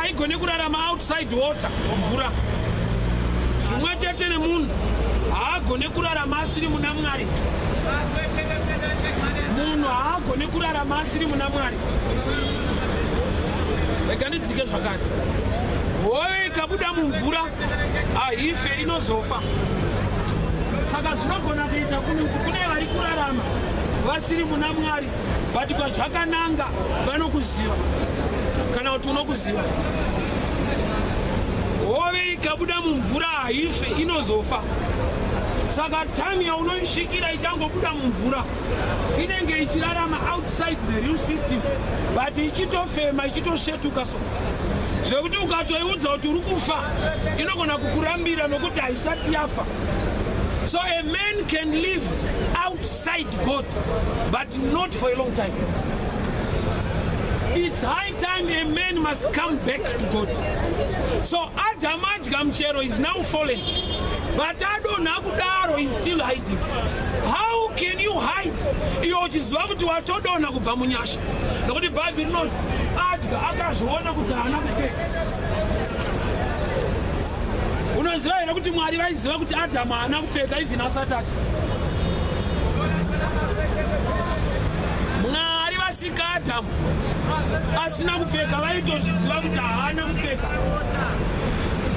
haigone kurarama outside water, mvura. Zvimwe chete nemunhu, haagone kurarama asiri muna Mwari. Munhu haagone kurarama asiri muna Mwari. Rega ndidzike zvakare. Hove ikabuda mumvura haife, inozofa. Saka zvinogona kuita kuti kune vari kurarama vasiri muna Mwari, but kwazvakananga vanokuziva, kana kuti unokuziva. Hove ikabuda mumvura haife, inozofa. Saka time yaunoisvikira ichangobuda mumvura, inenge ichirarama outside the real system, but ichitofema, ichitosvetuka. So zvekuti ukatoiudza kuti uri kufa, inogona kukurambira nokuti haisati yafa. So a man can live outside God, but not for a long time. It's high time a man must come back to God. So Adam adya muchero, is now fallen, but adonha kudaro is still hiding. How can you hide iwe uchiziva kuti watodonha kubva munyasha? Nokuti Bhaibheri rinoti adya, akazviona kuti haana kupfeka. Unoziva here kuti Mwari vaiziva kuti Adhamu haana kupfeka even asati adya? Mwari vasika Adhamu asina kupfeka, vaitozviziva kuti haana kupfeka,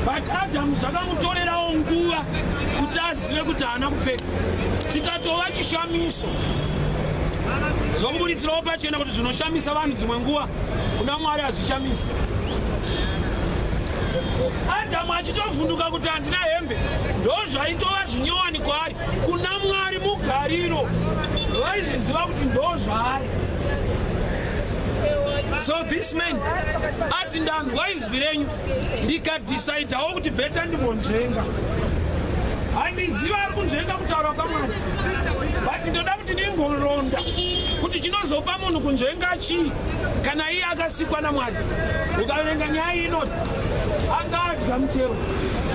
but Adhamu zvakamutorerawo nguva kuti azive kuti haana kupfeka. Chikatova chishamiso, zvokuburitsirawo pachena kuti zvinoshamisa vanhu dzimwe nguva kuna Mwari hazvishamisi. Adhamu achitovhunduka kuti handina hembe, ndo zvaitova zvinyowani kwaari. Kuna Mwari mugariro, vaizviziva kuti ndo zvaari. So this man ati, "Ndanzwa izwi renyu, ndikadecidawo kuti better ndimbonzvenga. Handiziva ari kunzvenga kutaura kwaMwari, but ndoda kuti ndimboronda kuti chinozopa munhu kunzvenga chii kana iye akasikwa naMwari." Ukaverenga nyaya iyi, inoti anga adya muchero,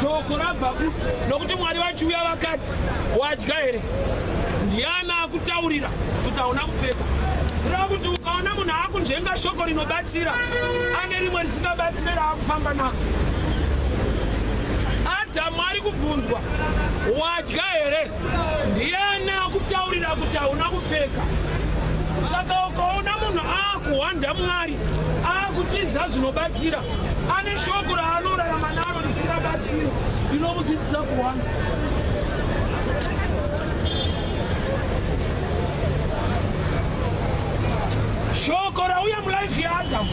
shoko rabva ku nokuti Mwari vachiuya vakati, "Wadya here? Ndiani akutaurira kuti hauna kupfeka?" Kureva kuti ukaona munhu akunzvenga shoko rinobatsira, ane rimwe risingabatsire raakufamba naro. Adhamu ari kubvunzwa, "Wadya here? Ndiani akutaurira kuti hauna kupfeka?" Saka ukaona munhu aakuhwanda Mwari, aakutiza zvinobatsira, ane shoko raanorarama naro risingabatsiri, rinomudzidzisa kuhwanda. Shoko rauya mulife yaAdhamu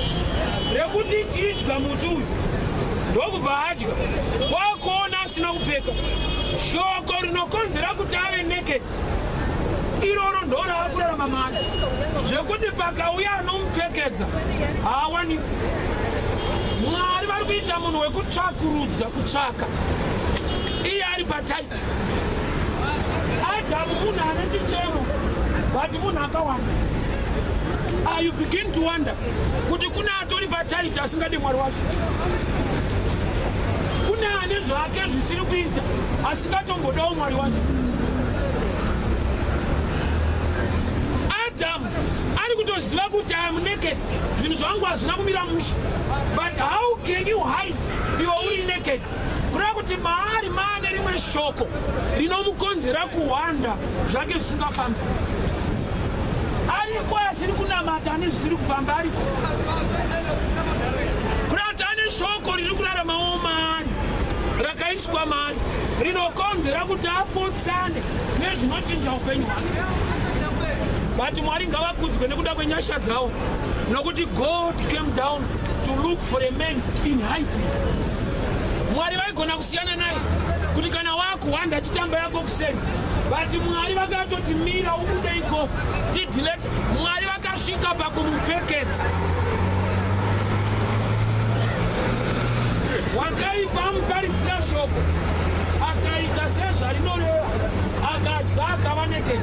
rekuti chidya muti uyu, ndokubva adya, kwakuona asina kupfeka. Shoko rinokonzera kuti ave naked iroro ndo raakurarama maari, zvekuti pakauya anomupfekedza haawanikwi. Mwari vari kuita munhu wekutsvakurudza, kutsvaka iye ari patight. Adhamu munhu ane chichemo, but munhu akawanda. Ah, you begin to wonder kuti kune atori patight asingadi Mwari wacho, kune ane zvake zvisiri kuita asingatombodawo Mwari wacho. Adamu ari kutoziva kuti I am naked, zvinhu zvangu hazvina kumira mushe, but how can you hide iwe uri naked? Kureva kuti maari maane rimwe shoko rinomukonzera kuhwanda zvake zvisingafambi. Ariko asiri kunamata ane zvisiri kufamba, ariko. Kureva kuti ane shoko riri kuraramawo maari, rakaiswa maari, rinokonzera kuti apotsane nezvinochinja upenyu hwake. But Mwari ngavakudzwe nekuda kwenyasha dzavo, nokuti God came down to look for a man in hiding. Mwari vaigona kusiyana naye kuti kana wakuhwanda achitamba yako kuseni, but Mwari vakatoti, "Mira, ubude ikoko tidilete." Mwari vakasvika pakumupfekedza. Wakaipa amuparidzira shoko, akaita sezvarinoreva, akadya, akava naked.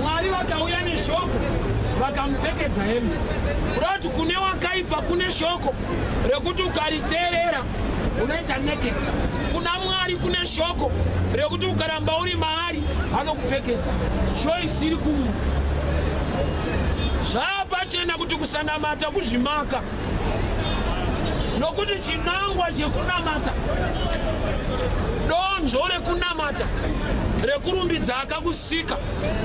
Mwari vakauya neshoko, vakamupfekedza hembe. Kuda kuti kune wakaipa kune shoko rekuti ukariteerera unoita naked. Kuna Mwari kune shoko rekuti ukaramba uri maari anokupfekedza. Choice iri kumunhu. Zvapachena kuti kusanamata kuzvimaka. Nokuti chinangwa chekunamata, donzvo rekunamata, rekurumbidza akakusika,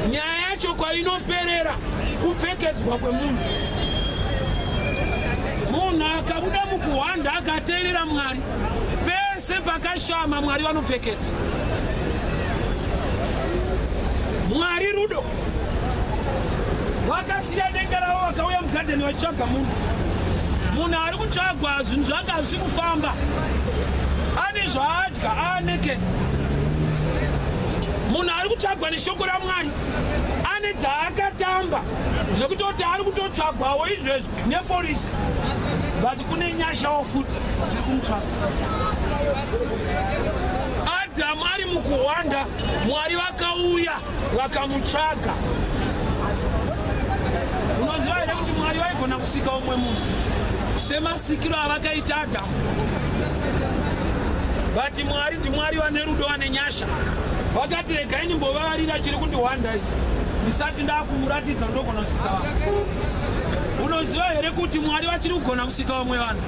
nyaya yacho kwainoperera kupfekedzwa kwemunhu. Munhu akabuda mukuhwanda akateerera Mwari, pese pakashama Mwari vanopfekedza. Mwari rudo. Vakasiya denga ravo vakauya mugadheni vachitsvaga munhu. Munhu ari kutsvagwa, zvinhu zvake hazvisi kufamba, ane zvaadya, aaneked. Munhu ari kutsvagwa neshoko raMwari ane dzaakatamba zvekutoti ari kutotsvagwawo izvezvi nepolisi, but kune nyashawo futi dziri kumutsvaga. Adhamu ari mukuhwanda, Mwari vakauya vakamutsvaga. Unoziva here kuti Mwari vaigona kusika umwe munhu semasikiro avakaita Adhamu? But Mwari ndiMwari vane rudo, vane nyasha. Vakati regai ndimbovavarira chiri kundihwanda ichi ndisati ndakumuratidza ndogona kusika vanhu. Unoziva here kuti Mwari vachiri kugona kusika vamwe vanhu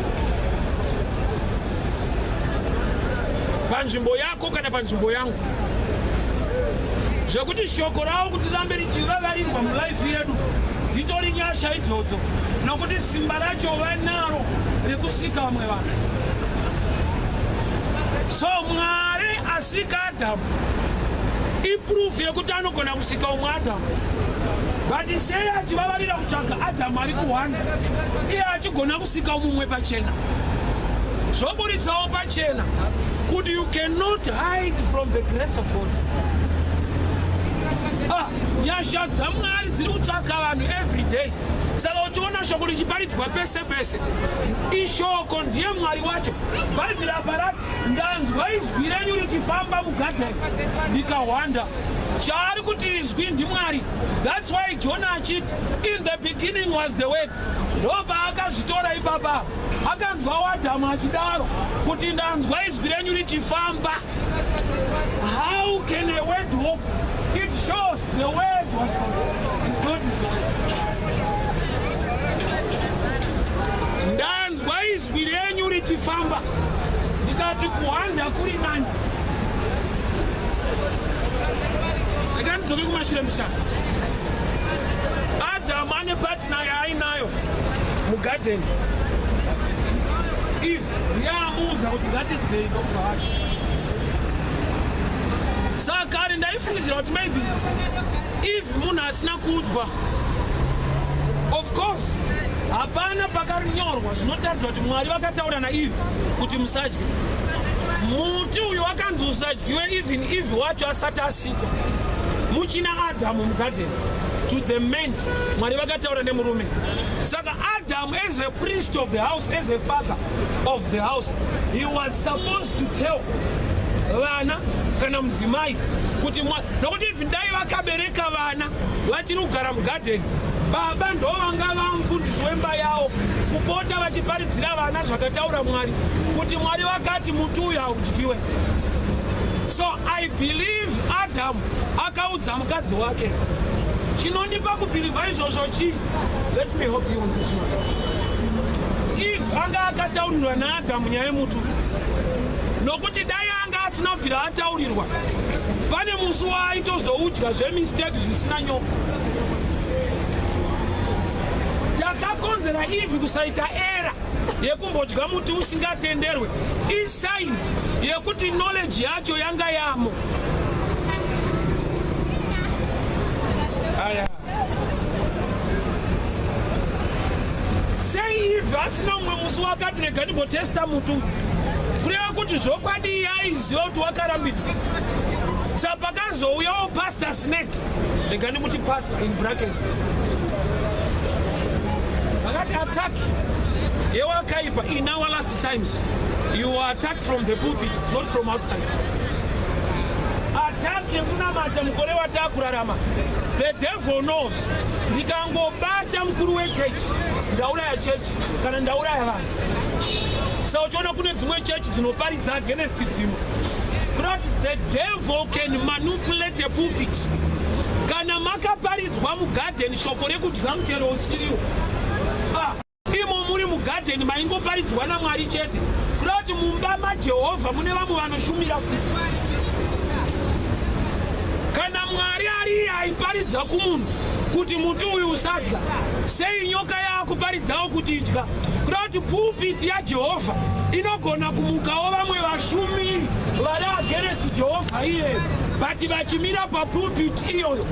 panzvimbo yako kana panzvimbo yangu, zvekuti shoko ravo kuti rirambe richivavarirwa mulife yedu dzitori nyasha idzodzo, nokuti simba racho vanaro rekusika vamwe vanhu. So Mwari asika Adhamu iproof yekuti anogona kusika umwe Adhamu, but sei achivavarira kutsvaga Adhamu ari kuhwanda, iye achigona kusika mumwe pachena? Zvoburitsawo pachena kuti you cannot hide from the grace of God. Ah, nyasha dzaMwari dziri kutsvaka vanhu every day. Saka uchiona shoko richiparidzwa pese pese, ishoko ndiye Mwari wacho. Bhaibheri apa rati, ndanzwa izwi renyu richifamba mugadheni ndikahwanda. Chaari kuti izwi ndiMwari. That's why John achiti, in the beginning was the Word. Ndopaakazvitora ipapa, akanzwa waAdhamu achidaro kuti ndanzwa izwi renyu richifamba. How can a word walk? It shows the Word was God and God is the Word. Ndanzwa izwi renyu richifamba ndikati kuhwanda kuri nani. Rega ndidzoke kumashure mushana. Adhamu ane partner yaainayo mugadheni, Eve. Yaamuudza kuti ngatidyei, ndokubva vacho. Saka kare ndaifungidzira kuti maybe Eve munhu asina kuudzwa. Of course hapana pakanyorwa zvinotaridza kuti Mwari vakataura naEve kuti musadye muti uyu. Wakanzi usadyiwe even Eve wacho asati asikwa, muchina Adhamu mugadheni. To the man, Mwari vakataura nemurume. Saka Adam, as a priest of the house, as a father of the house, he was supposed to tell vana kana mudzimai kuti, nokuti even dai vakabereka vana vachiri kugara mugadheni, baba ndo vanga vamufundisi wemba yavo, kupota vachiparidzira vana zvakataura Mwari, kuti Mwari vakati muti uyu haudyiwe. So I believe Adam akaudza mukadzi wake. Chinondipa kubelieva izvozvo chii? Let me help you on this one. If anga akataurirwa naAdhamu nyaya yemuti, nokuti dai anga asina kubvira ataurirwa, pane musi waaitozoudya zvemistake zvisina nyoka. Chakakonzera Eve kusaita error yekumbodya muti usingatenderwe isign yekuti knowledge yacho yanga yamo. Aya, sei Eve asina mumwe musi wakati rega ndimbotesta muti? Kureva kuti zvokwadi iye aiziva kuti wakarambidzwa. Saka pakazouyawo Pastor Snake, rega ndikuti pastor in brackets, vakati attack yewakaipa in our last times, you are attacked from the pulpit, not from outside. Attack yekunamata mukore wataakurarama, the devil knows ndikangobata mukuru wechechi, ndauraya chechi kana ndauraya vanhu. Saka uchiona kune dzimwe chechi dzinoparidza against dzimwe, kuti the devil can manipulate a pulpit. Kana makaparidzwa mugadheni shoko rekudya muchero usiriwo, ah, imo muri mugadheni. Mugadheni maingoparidzwa naMwari chete. Kuda kuti mumba maJehovha mune vamwe vanoshumira futi. Kana Mwari ari iye aiparidza kumunhu kuti muti uyu usadya, sei nyoka yaakuparidzawo kuti idya? Kuda kuti pulpit yaJehovha inogona kumukawo vamwe vashumiri vari against Jehovha iyeyo, but vachimira papulpit iyoyo.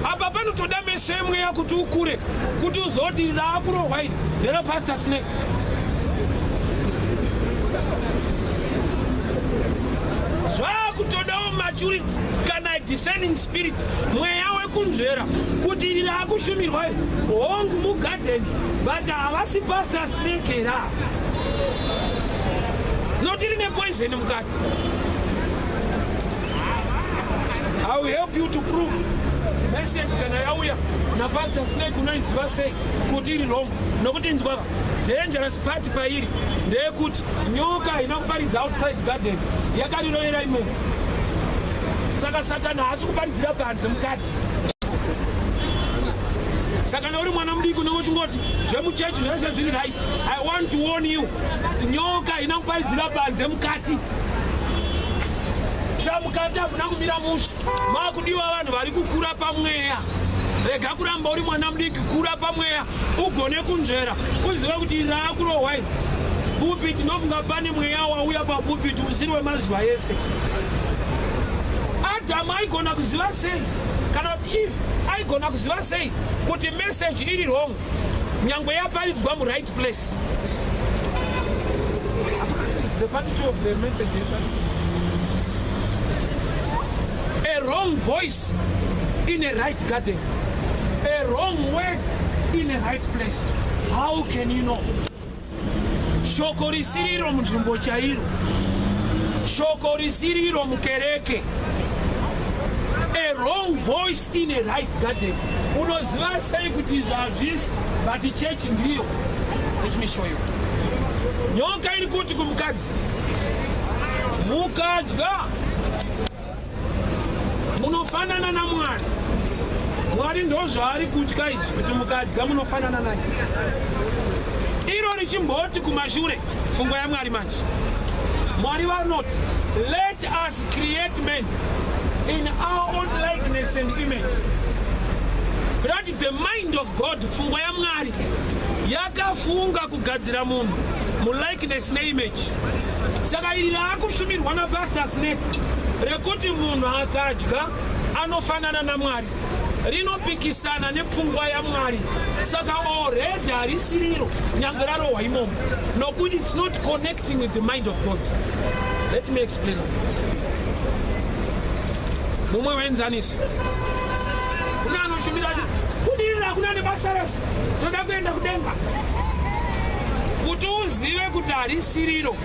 Apa panotoda meso emweya kuti ukure, kuti uzoti raakurohwa iri nderapastor Snake. Zvakutodawo maturity kana discerning spirit, mweya wekunzvera kuti iri raakushumirwa iri hongu mugadheni, but havasi pastor Snake here, noti rine poison mukati. I will help you to prove message kana yauya napastor Snake unoiziva sei kuti iri wrong, nokuti inzwava dangerous part pairi ndeyekuti nyoka haina kuparidza outside garden, yakarirovera imomo. Saka Satani haasi kuparidzira panze, mukati. Saka kana uri mwana mudiki unenge uchingoti zvemuchechi zvese zviri right, I want to warn you, nyoka haina kuparidzira panze, mukati. Mukati hamuna kumira mushe, makudiwa vanhu vari kukura pamweya. Rega kuramba uri mwana mudiki, kura pamweya ugone kunzvera, uzive kuti raakurohwa iri pulpit. Tinofunga pane mweya wauya papulpit usiri wemazuva ese. Adhamu aigona kuziva sei, kana kuti Eve aigona kuziva sei kuti message iri wrong nyangwe yaparidzwa muright place? Is the part two of the message is a wrong voice in a right garden, a wrong word in a right place. How can you know? Shoko risiriro munzvimbo chairo, shoko risiriro mukereke, a wrong voice in a right garden, unoziva sei kuti zvazvisi, but church ndiyo? Let me show you. Nyoka iri kuti kumukadzi, mukadya munofanana naMwari. Mwari ndo zvaari kutya izvi, kuti mukadya munofanana naye. Iro richimboti kumashure, pfungwa yaMwari manje, Mwari vanoti, "Let us create man in our own likeness and image." Kuti the mind of God, pfungwa yaMwari yakafunga kugadzira munhu mulikeness neimage. Saka iri raakushumirwa napastor Snake rekuti munhu akadya anofanana naMwari rinopikisana nepfungwa yaMwari. Saka already harisiriro nyange rarohwa imomo, nokuti it's not connecting with the mind of God. Let me explain mumwe wenzaniso. Kuna anoshumira ati kudirira hakuna nebasa rese, toda kuenda kudenga. Kuti uzive kuti harisiriro,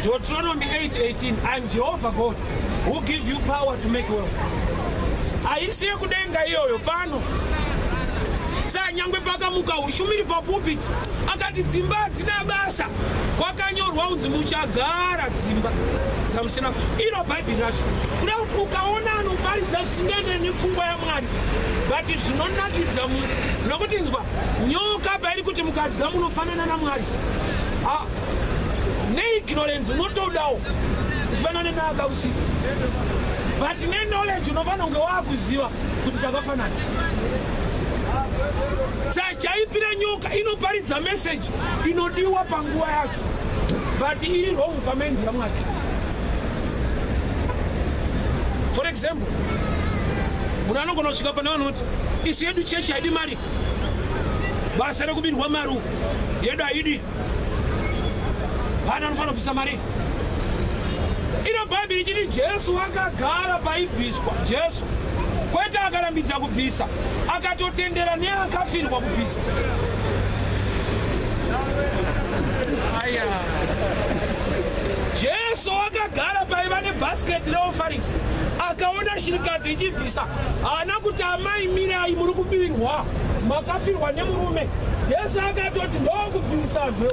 Deuteronomy 8:18, "I'm Jehovah God who give you power to make wealth." Haisi yekudenga iyoyo pano. Saka nyangwe pakamuka ushumiri papulpit akati dzimba hadzina basa, kwakanyorwa unzi muchagara dzimba dzamusina, iro Bhaibheri racho. Kuda kuti ukaona anoparidza zvisingaendere nepfungwa yaMwari, but zvinonakidza munhu, nokuti nzwa, nyoka pairi kuti mukadya munofanana naMwari, neignorance unotodawo kufanana neakausiku, but neknowledge unofanira kunge waakuziva kuti takafanana. Saka chaipira, nyoka inoparidza message inodiwa panguva yacho, but iri wrong pamind yaMwari. For example, munhu anogona kusvika pane vanhu kuti isu yedu chechi haidi mari, basa rekubirwa mari uku yedu haidi, pana anofanira kubvisa mari. Iro Bhaibheri ichiti Jesu akagara paibviswa. Jesu kwete akarambidza kubvisa, akatotendera neakafirwa kubvisa. Aya, Jesu akagara paiva nebhasiketi reoffering, akaona shirikadzi ichibvisa. Haana kuti, "Amai, mirai, muri kubirwa, makafirwa nemurume." Jesu akatoti ndokubvisazve.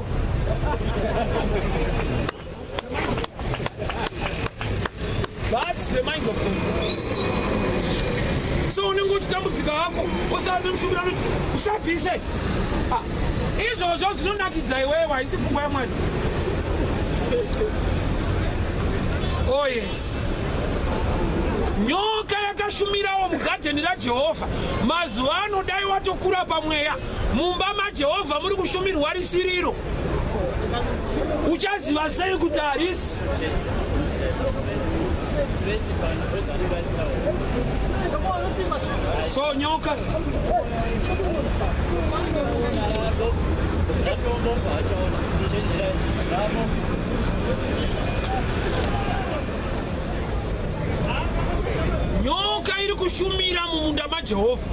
That's the mind of God. So unenge uchitambudzika hako, usava nemushumiri anoti usabvise. Ah, izvozvo zvinonakidza iwewe, haisi pfungwa yaMwari. Oh yes, nyoka yakashumirawo mugadheni raJehovha. Mazuva ano dai watokura pamweya, mumba maJehovha muri kushumirwa risiriro, uchaziva sei kuti harisi? So nyoka iri kushumira mumunda maJehovha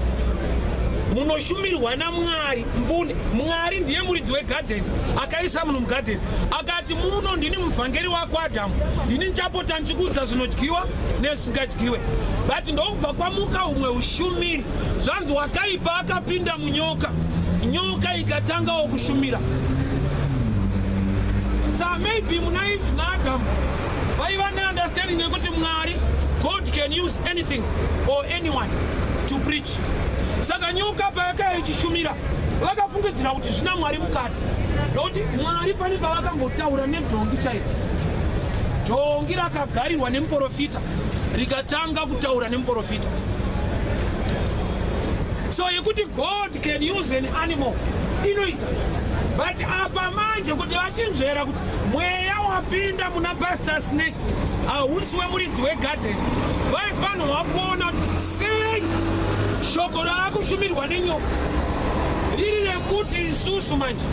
munoshumirwa naMwari mbune. Mwari ndiye muridzi wegadheni, akaisa munhu mugadheni, akati, "Muno ndini muvhangeri wako Adhamu, ndini ndichapota ndichikuudza zvinodyiwa nezvisingadyiwe." But ndokubva kwamuka humwe ushumiri, zvanzi wakaipa akapinda munyoka, nyoka ikatangawo kushumira. Sa maybe muna Eve naAdhamu vaiva neunderstanding yekuti Mwari, God can use anything or anyone to preach. Saka nyoka payakaya ichishumira, vakafungidzira kuti zvina Mwari mukati, nokuti Mwari pane pavakambotaura nedhongi chairo. Dhongi rakagarirwa nemuprofita rikatanga kutaura nemuprofita. So yekuti God can use an animal inoita, but apa manje kuti vachinzvera kuti mweya wapinda muna Pastor Snake hausi wemuridzi wegadheni, vaifanirwa kuona kuti sei shoko raakushumirwa nenyoka riri rekuti isusu manje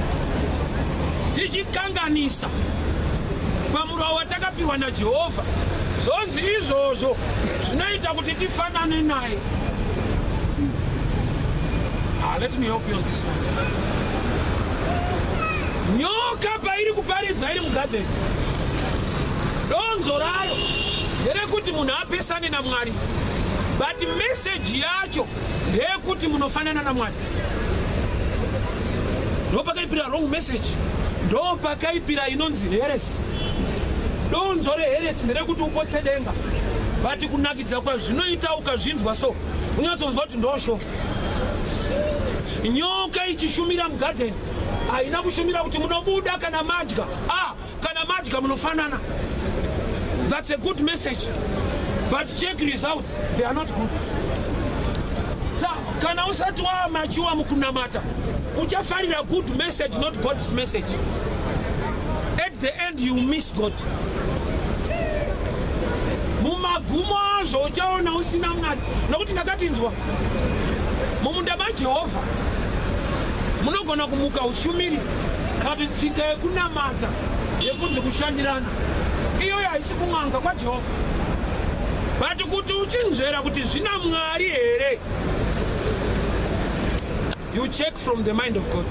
tichikanganisa pamurau watakapiwa naJehovha, zvonzi izvozvo zvinoita kuti tifanane naye. Ah, let me help you on this one. Nyoka pairi kuparidza iri mugadheni, donzo rayo nderekuti munhu apesane naMwari, but meseji yacho ndeyekuti munofanana naMwari. Ndo pakaipira wrong message, ndo pakaipira inonzi heresy. Donzo reheresy nderekuti upotse denga, but kunakidza kwazvinoita ukazvinzwa, so unyatsonzwa kuti ndosho. Nyoka ichishumira mugadheni haina kushumira kuti munobuda kana madya. Ah, kana madya munofanana. That's a good message, but check results, they are not good. Sa kana usati wamachiwa mukunamata, uchafarira good message, not God's message. At the end you miss God. Mumagumo azvo uchaona usina Mwari, nokuti ndakatinzwa mumunda maJehovha munogona kumuka ushumiri kana tsika yekunamata yekunzi kushandirana. Iyoyo haisi kun'anga kwaJehovha, but kuti uchinzvera kuti zvina Mwari here, you check from the mind of God.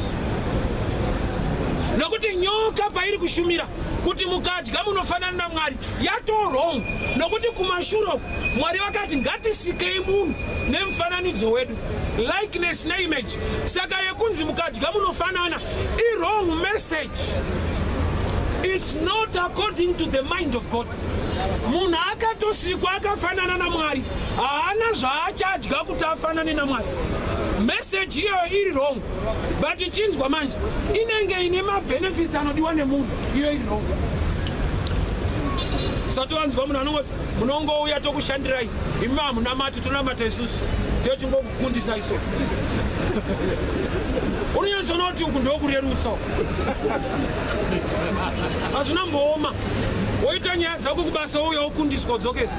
Nokuti nyoka pairi kushumira kuti mukadya munofanana naMwari, yato wrong, nokuti kumashure uku Mwari vakati, "Ngatisikei munhu nemufananidzo wedu," likeness neimage. Saka yekunzi mukadya munofanana iwrong message. It's not according to the mind of God. Munhu akatosikwa akafanana naMwari, haana zvaachadya kuti afanane naMwari. Meseji iyoyo iri wrong, but chinzwa manje, inenge ine mabenefits anodiwa nemunhu, iyo iri wrong. Sati wanzwa munhu anongoti, "Munongouya tokushandirai, imi hamunamati, tonamata isusu, techingokukundisa iso." Unonyatsoona kuti uku ndokurerutsa, hazvina mbooma. Woita nyaya dzako kubasa, uya wokundiswa, udzokera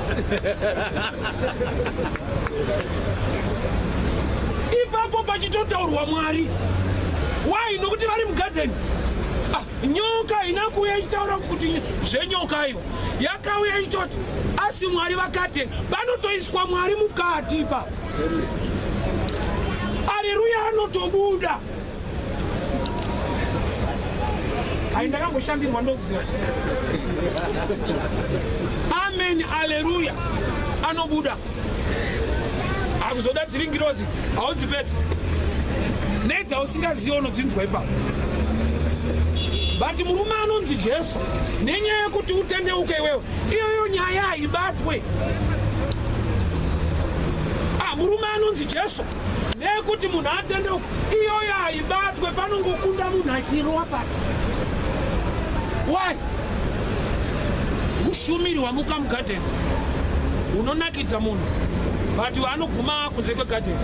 ipapo pachitotaurwa Mwari. Why? Nokuti vari mugadheni. Ah, nyoka haina kuuya ichitaura kuti zvenyoka. Iwa yakauya ichitoti, "Asi Mwari vakati." Panotoiswa Mwari mukati pa aleluya anotobuda. Hai, ndakamboshandirwa, ndoziva. Amen, aleluya anobuda. Akuzoda dziri ngirozi idzi haudzipedzi, nedzausingazivi unodzinzwa ipapo. But murume anonzi Jesu, nenyaya yekuti utendeuke iwewe, iyoyo nyaya haibatwe. Ah, murume anonzi Jesu. Nekuti munhu atendeuka, iyoyo haibatwe, panongokunda munhu achirova pasi. Why? Ushumiri hwamuka mugadheni unonakidza munhu, but anoguma kunze kwegadheni.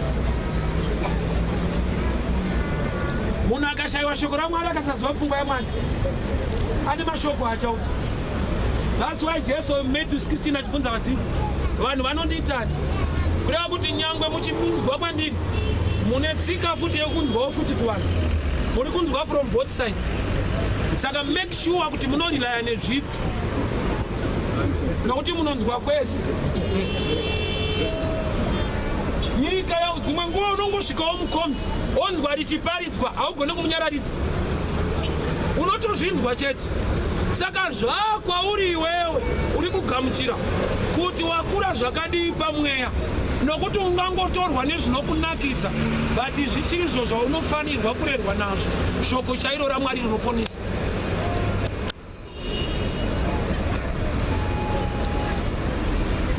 Munhu akashayiwa shoko raMwari, akasaziva pfungwa yaMwari, ane mashoko achaudza. That's why Jesu, Matthew 16, achibvunza vadzidzi, "Vanhu vanondiitani?" Kureva kuti nyangwe muchinzwa kwandiri, mune tsika futi yekunzwawo futi kuvanhu. Muri kunzwa from both sides, saka make sure kuti munorilaya nezvipi, nokuti munonzwa kwese. Nyika yau, dzimwe nguva unongosvikawo mukombi, onzwa richiparidzwa, haugone kumunyararidza, unotozvinzwa chete. Saka zvakwauri iwewe uri kugamuchira kuti wakura zvakadii pamweya, nokuti ungangotorwa nezvinokunakidza, but zvisizvo zvaunofanirwa kurerwa nazvo, shoko chairo raMwari rinoponesa.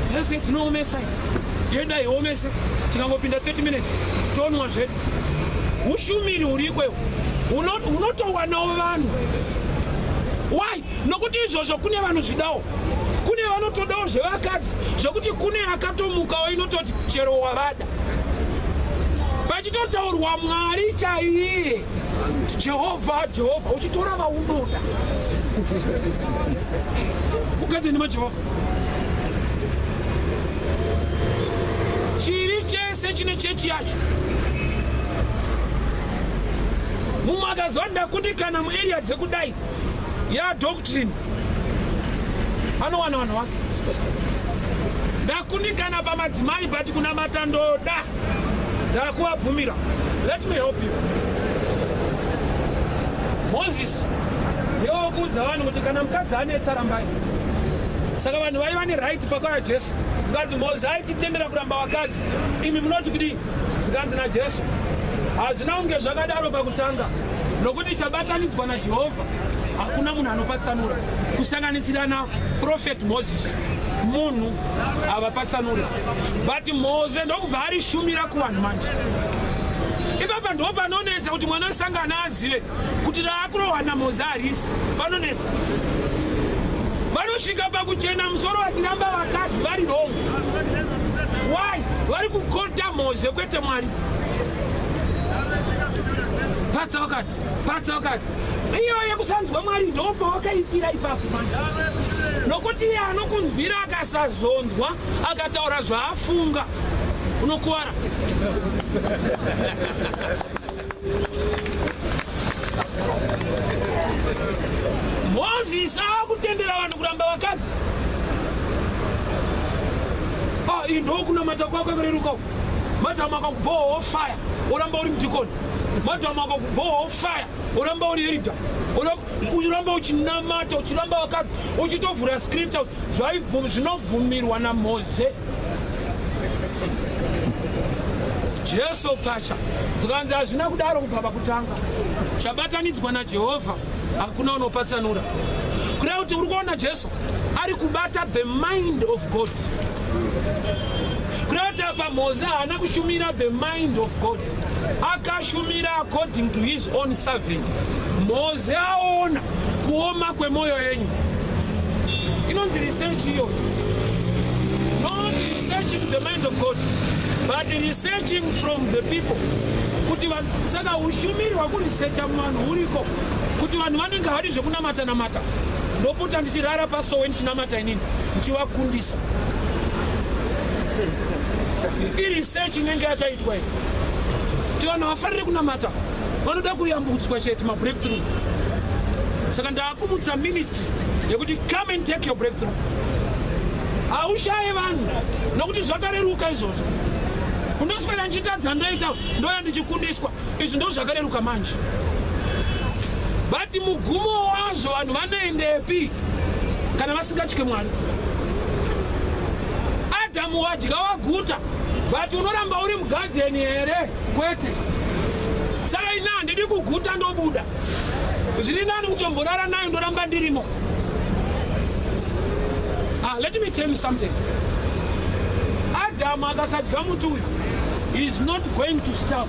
Dzese tinoomesa idzi, yenda iomese, tikangopinda 30 minutes tonwa zvedu. Ushumiri hurikwewo, unotowanawo vanhu. Why? Nokuti izvozvo kune vanozvidawo, kune vanotodawo zvevakadzi, zvokuti kune akatomukawo inototi chero wavada, pachitotaurwa Mwari chaiye, Jehovha, Jehovha, uchitora vaunoda mugadheni maJehovha. Chivi chese chine chechi yacho. Mumwe akazwa, "Ndakundikana muarea dzekudai yadoctrine," anowana vanhu vake. "Ndakundikana pamadzimai, but kunamata ndoda, ndakuvabvumira." Let me help you. Moses ndewokuudza vanhu kuti kana mukadzi anetsa, rambai. Saka vanhu vaiva neright pakauya Jesu, zikanzi, "Mose aititendera kuramba vakadzi, imi munoti kudii?" Zikanzi naJesu, "Hazvina kunge zvakadaro pakutanga, nokuti chabatanidzwa naJehovha hakuna munhu anopatsanura," kusanganisira naprophet Moses. Munhu havapatsanura, but Mose ndokubva arishumira kuvanhu. Manje ipapa ndo panonetsa kuti mwana wesangano azive kuti raakurohwa naMose harisi. Panonetsa, vanosvika pakuchena musoro vachiramba vakadzi vari wrong. Why? Vari kukota Mose, kwete Mwari. Pasta wakati, pasta wakati, iyo yekusanzwa Mwari ndo pawakaipira ipapo manje, nokuti iye anokunzwira akasazonzwa, akataura zvaafunga, unokuvara. Mozisi akutendera vanhu kuramba vakadzi. Ah, iyi ndokunamata kwako kwareruka. Madhamu akakubhowa fire, oramba uri mudhikoni. Madhamu akakubhowa fire, oramba uri elder, uchiramba uchinamata, uchiramba vakadzi, uchitovhura scripture. Zvinobvumirwa naMoze. Jesu pfacha, zikanzi, "Hazvina kudaro kubva pakutanga. Chabatanidzwa naJehovha hakuna unopatsanura." Kureva kuti uri kuona Jesu ari kubata the mind of God. Kureva kuti apa Mose haana kushumira the mind of God, akashumira according to his own survey. Mose aona kuoma kwemwoyo yenyu. Inonzi research iyoyo, not researching the mind of God, but researching from the people kuti vanhu. Saka ushumiri hwekuresearcha muvanhu huriko, kuti vanhu vanenge havadi zvekunamata namata. Ndopota ndichirara pasowe ndichinamata inini, ndichivakundisa. Iresearch inenge yakaitwa iyi, kuti vanhu havafariri kunamata, vanoda kuyambutswa chete, mabreakthrough. Saka ndaakumutsa ministry yekuti come and take your breakthrough. Haushaye vanhu, nokuti zvakareruka izvozvo. Unoswera ndichitadza, ndoita, ndoya ndichikundiswa. Izvi ndo zvakareruka manje, but mugumo wazvo vanhu vanoendepi kana vasingatye Mwari? Adhamu wadya waguta, but unoramba uri mugadheni here? Kwete. Saka ina handidi kuguta, ndobuda. Zviri nani kutomborara nayo, ndoramba ndirimo. Ah, let me tell you something. Adhamu akasadya muti uyu, He is not going to starve.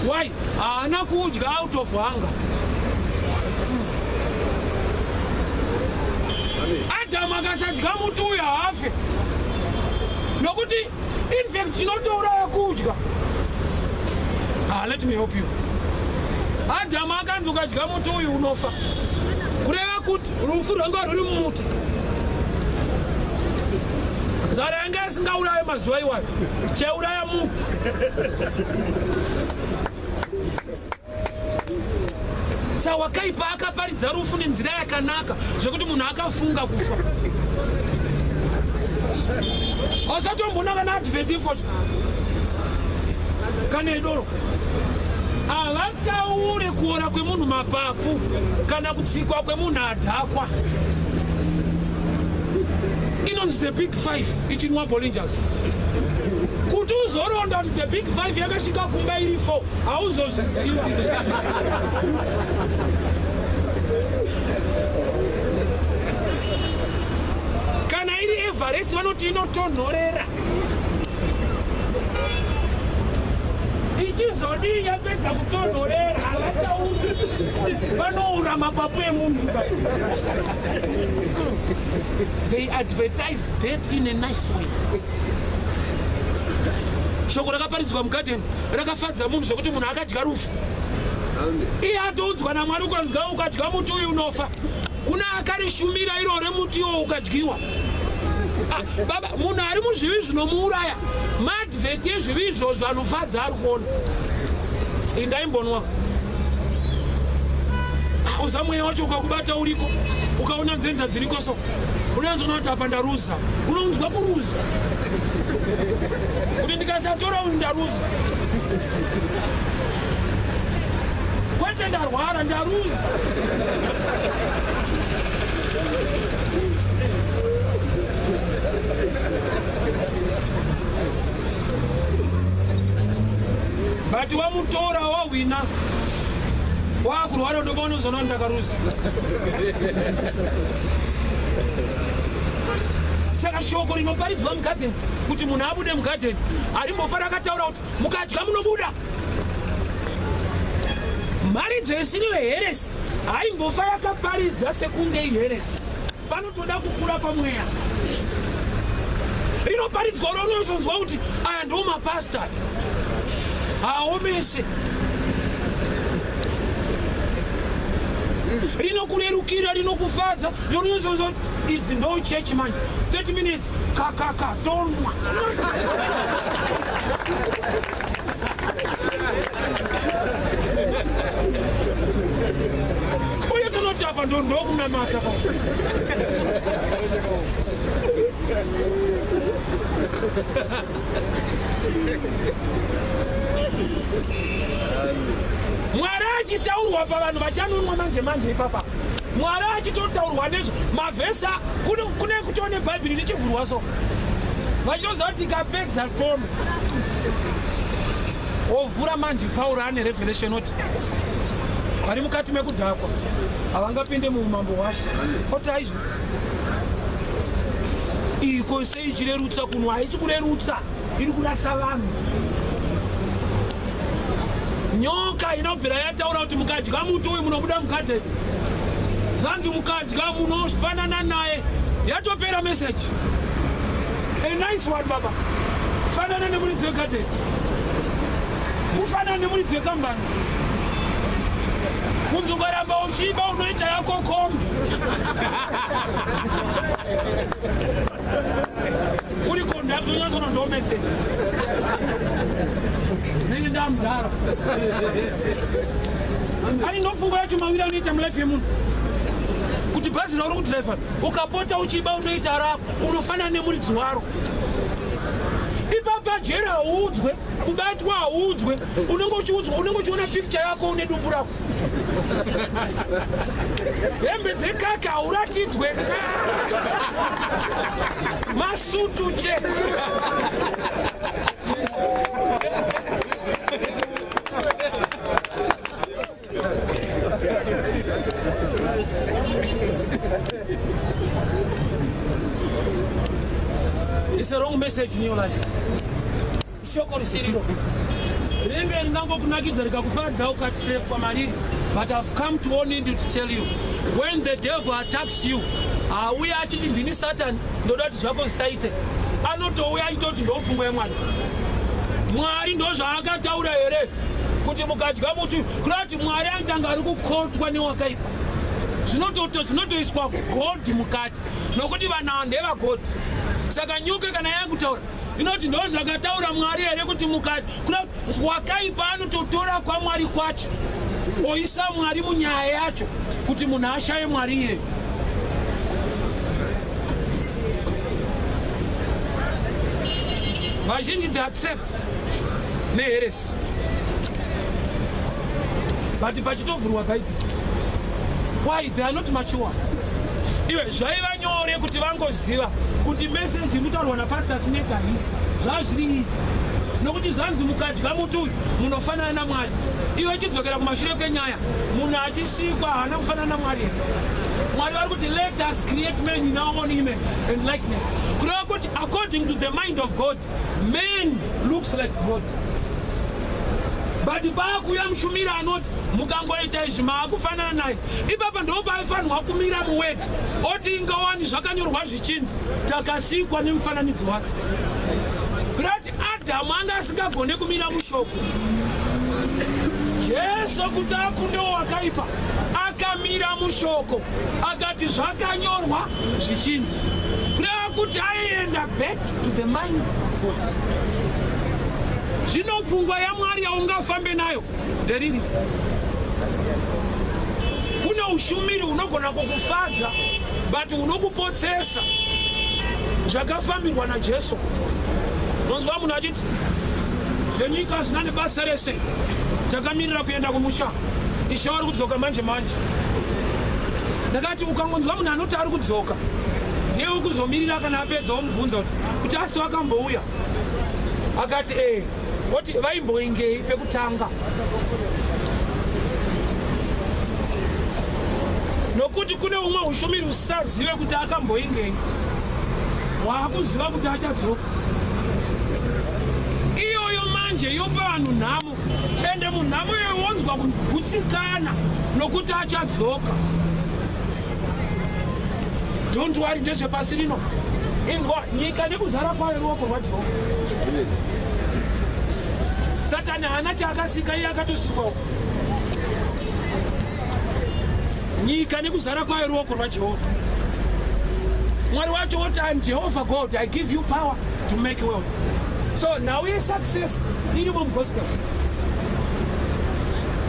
Why? Haana kudya out of hunger. Adamu akasadya muti uyu haafe. Nokuti infact chinotouraya kudya. Ah, let me help you. Adamu akanzi ukadya muti uyu unofa. Kureva kuti rufu rwanga rwuri mumuti. Nzara yanga isingauraye mazuva iwayo. Chauraya muti. Sa wakaipa akaparidza rufu nenzira yakanaka zvekuti munhu akafunga kufa. Ausatombona kana advert ifo kana idoro. Havataure kuora kwemunhu mapapu kana kutsikwa kwemunhu adhakwa. Inonzi the big five ichinwa Bolingers. Kuti uzoronda kuti the big five yakasvika kumba iri 4 hauzozviziva. Kana iri Everest vanoti inotonhorera. Ichizodii yapedza kutonhorera havatauri. Vanoura mapapu emunhu. They advertise death in a nice way. Shoko rakaparidzwa mugadheni rakafadza munhu zvekuti munhu akadya rufu. Iye atoudzwa naMwari ukanzwa ukadya muti uyu unofa. Kuna akarishumira iro remuti iwo ukadyiwa. Ah, baba munhu ari muzvivi zvinomuuraya maadvert ezvivi izvozvo anofadza ari kuona. Indaimbonwa. Uza mweya wacho ukakubata uriko ukaona nzenza dziriko so unonzwa kuti apa ndaruza, unonzwa kuruza kuti ndikasatora uyu ndaruza, kwete ndarwara, ndaruza. But wamutora wahwina wakurwara ndoba unozoona kuti ndakaruza. Saka shoko rinoparidzwa mugadheni kuti munhu abude mugadheni harimbofa rakataura kuti mukadya munobuda. Mharidzo isiriyo heresi haimbofa yakaparidza sekunge iheresi. Panotoda kukura pamweya. Rinoparidzwa unozonzwa kuti aya ndo mapasta haomese. Rinokurerukira, rinokufadza, unozonzwa kuti idzi ndo church manje 30 minutes kakaka tonwa. Uye tinoti apa ndo ndokunamata pa. Mwari achitaurwa pavanhu vachanonwa manje manje ipapa. Mwari achitotaurwa nezvo mavhesa kune kutone Bhaibheri richivhurwa so. Vachitoziva kuti tikapedza tono. Ovhura manje Pauro ane revelation oti vari mukati mekudhakwa havangapinde muumambo hwaShe. Oti aizvo. Iko sei ichirerutsa kunwa? Haisi kurerutsa, iri kurasa vanhu. Nyoka inobvira yataura kuti mukadya muti uyu munobuda mugadheni. Zvanzi mukadya munofanana naye. Yatopera message. A nice one baba. Fanana nemuridzi wegadheni. Mufanana nemuridzi wekambani. Kunzi ukaramba uchiba unoita yako kombi. Uri conductor unyatsona ndo message. Nenge ndamudhara. Ani ndopfungwa yacho mawiri anoita mulife yemunhu. Kuti bhazi rauri kudhiraivha ukapota uchiba unoita rako unofanana nemuridzi waro. Ipapa jeri hauudzwe, kubatwa hauudzwe, unenge uchiudzwa, unenge uchiona picture yako une dumbu rako. Hembe dzekaka hauratidzwe. Masutu chete. It's a wrong message in your life. shoko risiriro rinenge ringangokunakidza rikakufadza ukatrepwa mariri. But I've come to warn you, to tell you, when the devil attacks you, hauya achiti, "Ndini Satani, ndoda kuti zvako zvisaite." Anotouya achitoti, "Ndopfungwa yamwari. Mwari ndo zvaakataura here kuti mukadya muti?" Kuda kuti Mwari anotanga ari kukotwa newakaipa. Zvinotoiswa God mukati, nokuti vanhu ava ndevagod. Saka nyoka kana yakutaura inoti, "Ndo zvakataura Mwari here kuti mukati?" Kuda wakaipa anototora kwaMwari kwacho, oisa Mwari munyaya yacho kuti munhu ashaye Mwari iyeyo. Vazhinji, they accept neheresy, but pachitovhurwa Bhaibheri, why? They are not mature. Iwe, zvaiva nyore kuti vangoziva kuti meseji inotaurwa napastor Sineka hisi zvazviri izi, nokuti zvanzi mukadya muti uyu munofanana naMwari. Iwe, chidzokera kumashure kwenyaya. Munhu achisikwa haana kufanana naMwari here? Mwari vari kuti, "Let us create man in our own image and likeness." Kureva kuti according to the mind of God, man looks like God. But paakuuya mushumiri anoti mukangoita izvi maakufanana naye, ipapa ndo paaifanirwa kumira muweti oti, "Ingawani zvakanyorwa zvichinzi takasikwa nemufananidzo wake." Kurati Adhamu anga asingagone kumira mushoko. Jesu kuti akundewo wakaipa, akamira mushoko, akati zvakanyorwa zvichinzi. Kureva kuti aienda back to the mind of God. Zvino pfungwa yaMwari yaungafambe nayo nderiri. Kune ushumiri hunogona kukufadza but hunokupotsesa zvakafambirwa naJesu. Unonzwa munhu achiti, "Zvenyika zvina nebasa rese, takamirira kuenda kumusha, Ishe vari kudzoka manje manje." Ndakati ukangonzwa munhu anoti ari kudzoka, ndiye wekuzomirira. Kana apedza womubvunza kuti asi wakambouya? Akati ee. Oti vaimboingei pekutanga? Nokuti kune umwe ushumiri usisazive kuti akamboingei, waakuziva kuti achadzoka. Iyoyo manje yopa vanhu nhamo, ende munhamo iyoyo wonzwa kugutsikana nokuti achadzoka. Don't worry, ndezvepasi rino. Inzwa, nyika nekuzara kwayo ruoko rwaJehovha. Satani haana chaakasika, iye akatosikwawo. Nyika nekuzara kwayo ruoko rwaJehovha. Mwari wacho woti, "I'm Jehovah God, I give you power to make wealth." So nhau yesuccess irimo mugospel.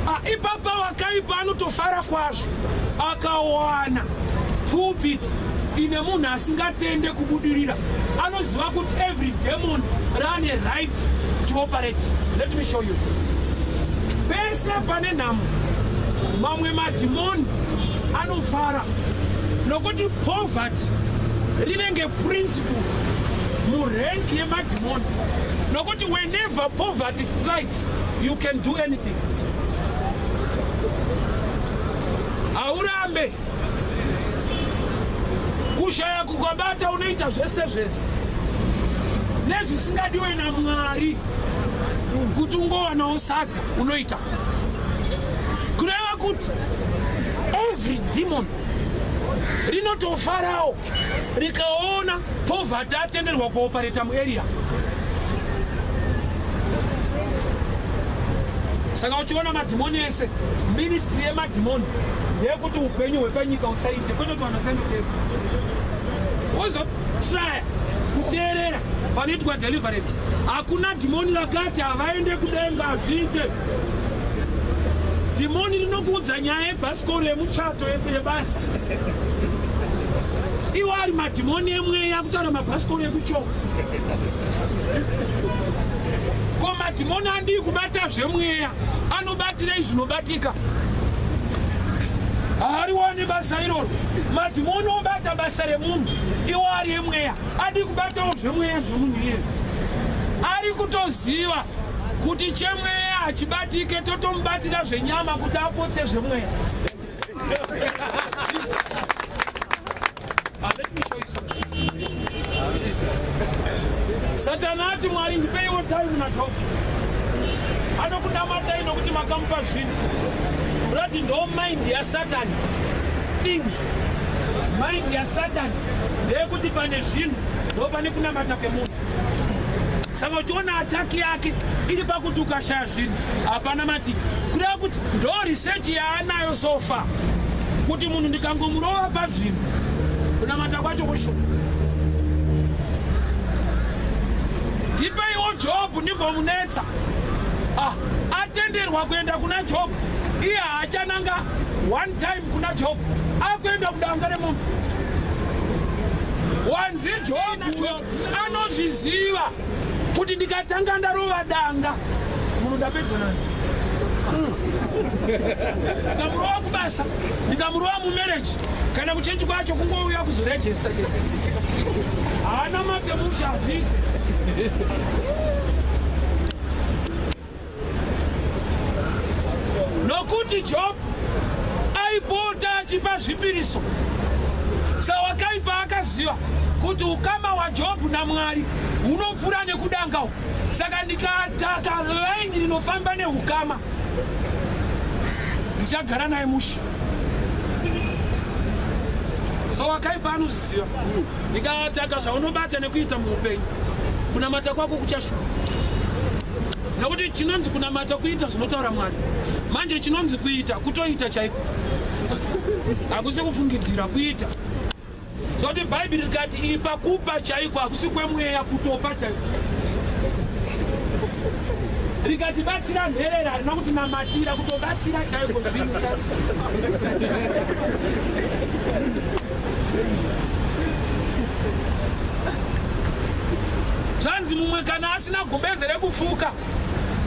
Ah, ipapa wakaipa anotofara kwazvo akawana pulpit ine munhu asingatende kubudirira. Anoziva kuti every demon rane right to operate. Let me show you. Pese pane nhamo, mamwe madhimoni anofara, nokuti poverty rinenge principle murank yemadhimoni, nokuti whenever poverty strikes, you can do anything. Haurambe kushaya kukabata, unoita zvese zvese nezvisingadiwe naMwari kuti ungowanawo sadza, unoita. Kureva kuti every demon rinotofarawo rikaona poverty atenderwa kuoperate muarea. Saka uchiona madhimoni ese, ministry yemadhimoni ndeyekuti upenyu hwepanyika usaite, kwete kuti vanhu vasaende kudenga. Wozotraya kuteerera panoitwa deliverance, hakuna dhimoni rakati havaende kudenga. Hazviite. Dhimoni rinokuudza nyaya yebhasikoro, yemuchato, yebasa. Iwo ari madhimoni emweya kutaura mabhasikoro ekuchoka. Ko madhimoni andii kubata zvemweya, anobatirei zvinobatika? Haariwani basa iroro. Madhimoni obata basa remunhu, iwo ari emweya, adi kubatawo zvemweya zvemunhu iyeye. Ari kutoziva kuti chemweya hachibatike, totomubatira zvenyama kuti apotse zvemweya. Ah, let me show you something. Satani. Satani ati, "Mwari, ndipeiwo time naJobho. Anokunamatai nokuti makamupa zvinhu." Urati ndo mind yaSatani. Things, mind yaSatani ndeyekuti pane zvinhu ndo pane kunamata kwemunhu. Saka uchiona attack yake iri pakuti ukashaya zvinhu hapana matiki. Kureva kuti ndo research yaanayo so far, kuti munhu ndikangomurova pazvinhu, kunamata kwacho kushuka. Ndipeiwo Jobhu ndimbomunetsa. Ah, atenderwa kuenda kuna Jobhu, iye haachananga one time kuna Jobhu, akuenda kudanga remunhu. Wanzi Jobhu anozviziva kuti ndikatanga ndarova danga, munhu ndapedza nani. Ndikamurova kubasa, ndikamurova mumarriage, kana kuchechi kwacho kungouya kuzoregister chete, haana matemusha, hazviite. Nokuti Job aipota achipa zvipiriso, sawakaipa akaziva kuti ukama hwaJobhu naMwari hunopfuura nekudanga uku. Saka ndikataka line rinofamba neukama, ndichagara naye mushe. So wakaipa anoziva, ndikataka zvaunobata nekuita muupenyu, kunamata kwako kuchashuka, nokuti chinonzi kunamata kuita zvinotaura Mwari. Manje chinonzi kuita kutoita chaiko, hakusi kufungidzira, kuita. Zoti Bhaibheri rikati ipa, kupa chaiko, hakusi kwemweya, kutopa chaiko. Rikati batsira nherera, harina kuti namatira, kutobatsira chaiko, zvinhu chaiko. Zvanzi mumwe kana asina gumbeze rekufuka,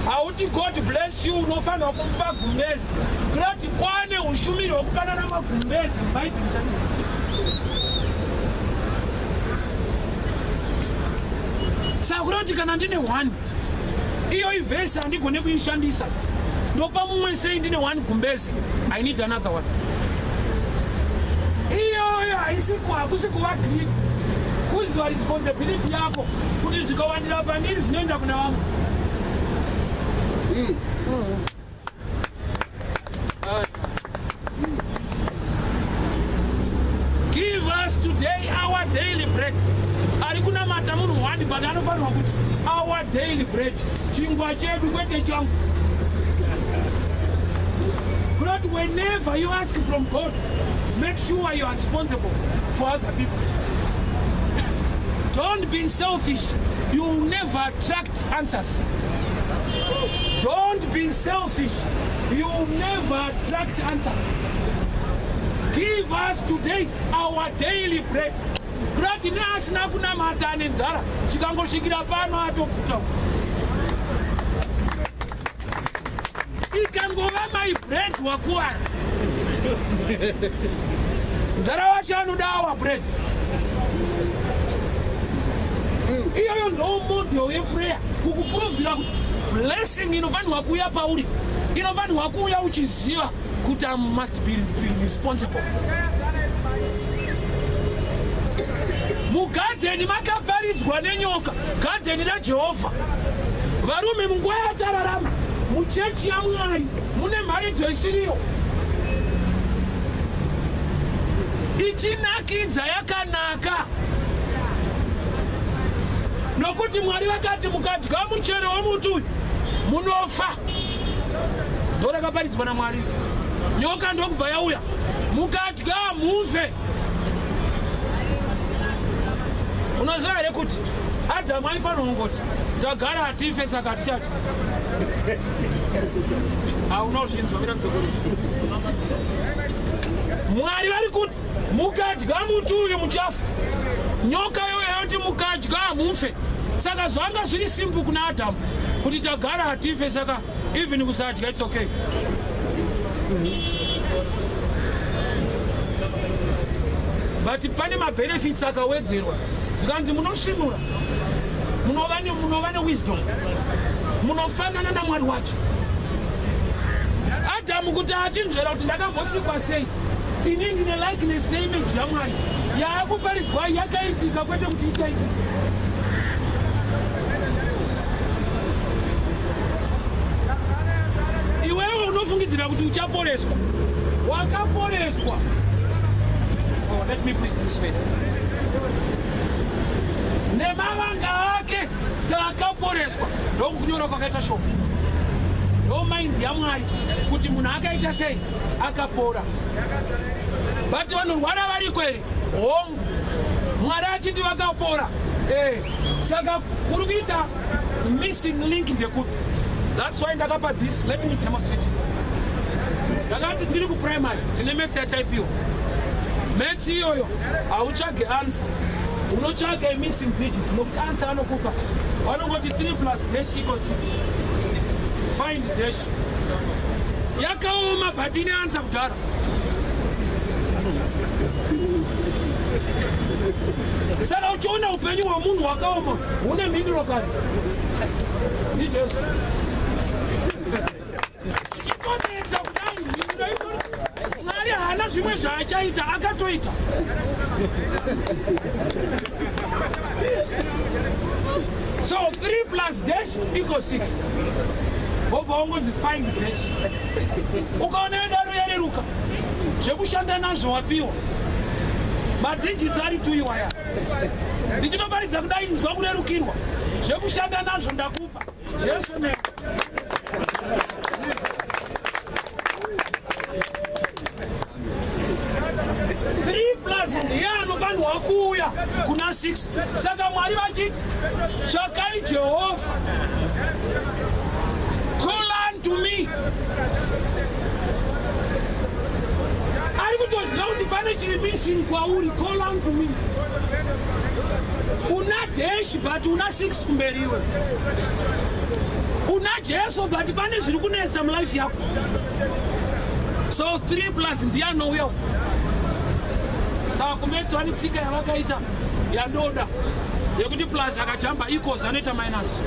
hauti "God bless you", unofanirwa kumupa gumbezi. Kurati kwane ushumiri hwekupanana magumbezi mubhaibheri chaiko. Saka kureva kuti kana ndine one, iyo iverse handigone kuishandisa, ndopa mumwe sei ndine one gumbezi? I need another one. Iyoyo haisi, hakusi kuva greed, kuziva responsibility yako kuti zvikawandira pandiri zvinoenda kuna vamwe. Give us today our daily bread. Ari kunamata munhu one, but anofanirwa kuti our daily bread, chingwa chedu, kwete changu. But whenever you ask from God, make sure you are responsible for other people. Don't be selfish, you will never attract answers. Don't be selfish, you will never attract answers. Give us today our daily bread. Kurati neasina kunamata ane nzara, chikangosvikira pano atoputa. Ikangova my bread, wakuvara. Nzara wacho anoda our bread. Iyoyo ndo model yeprayer, kukuprovira kuti blessing inofanirwa kuuya pauri inofanirwa kuuya uchiziva kuti I must be responsible. Mugadheni makaparidzwa nenyoka, gadheni raJehovha. Varume, munguva yatararama muchechi yaMwari mune mharidzo isiriyo, ichinakidza, yakanaka, nokuti Mwari vakati mukadya muchero womuti uyu munofa. Ndo rakaparidzwa naMwari. Nyoka ndokubva yauya, mukadya mufe. Unoziva here kuti Adhamu aifanira kungoti tagara hatife, saka hatichadya? Haunozvinzwa, mira mudzokoro. Mwari vari kuti mukadya muti uyu muchafa. Nyoka yoyo yoti mukadya hamufe. Saka zvanga zviri simple kuna Adhamu kuti tagara hatife, saka even kusadya it's okay. But pane mabenefits akawedzerwa, zvikanzi munosvinura, munova newisdom, munofanana naMwari wacho. Adhamu kuti achinzvera kuti ndakambosikwa sei, ini ndine likeness neimage yaMwari yaakuparidzwa, yakaitika, kwete kuti ichaitika. Iwewe unofungidzira kuti uchaporeswa, wakaporeswa. Oh, let me preach this verse. Nemavanga ake takaporeswa. Ndokunyora kwakaita shoko, ndo mind yaMwari kuti munhu akaita sei, akapora. But vanorwara variko here? Hongu. Mwari achiti vakapora. Saka kuri kuita missing link ndekupi? That's why ndakapa this. Let me demonstrate. Ndakati tiri kuprimary, tine maths yataipiwa. Maths iyoyo hautsvage answer, unotsvaga missing digits, nokuti answer anokupa vanongoti 3 plus dash equals 6, find dash. Yakaoma, but ine answer kudhara. Saka uchiona upenyu hwemunhu hwakaoma, hune mhinduro kare, ndiJesu. Ikonetsa kudai, mhinduro itori. Mwari haana zvimwe zvaachaita, akatoita. So 3 plus dash equals 6, wobva wangonzi find dash. Ukaona yadaro, yareruka. Zvekushanda nazvo wapiwa, madigits ari 2 iwaya. Ndichitoparidza kudai, nzwa kurerukirwa. Zvekushanda nazvo ndakupa, Jesu ne 3 plus ndiye anofanirwa kuuya kuna 6. Saka Mwari vachiti, "Tsvakai Jehovha, call unto me," ari kutoziva kuti pane chiri missing kwauri. Call unto me. Una dash, but una 6 kumberi. Iwe una Jesu, but pane zviri kunetsa mulife yako. So 3 plus ndiye anouya. Saka kumaths netsika yavakaita yandoda yekuti plus akajamba equals anoita minus.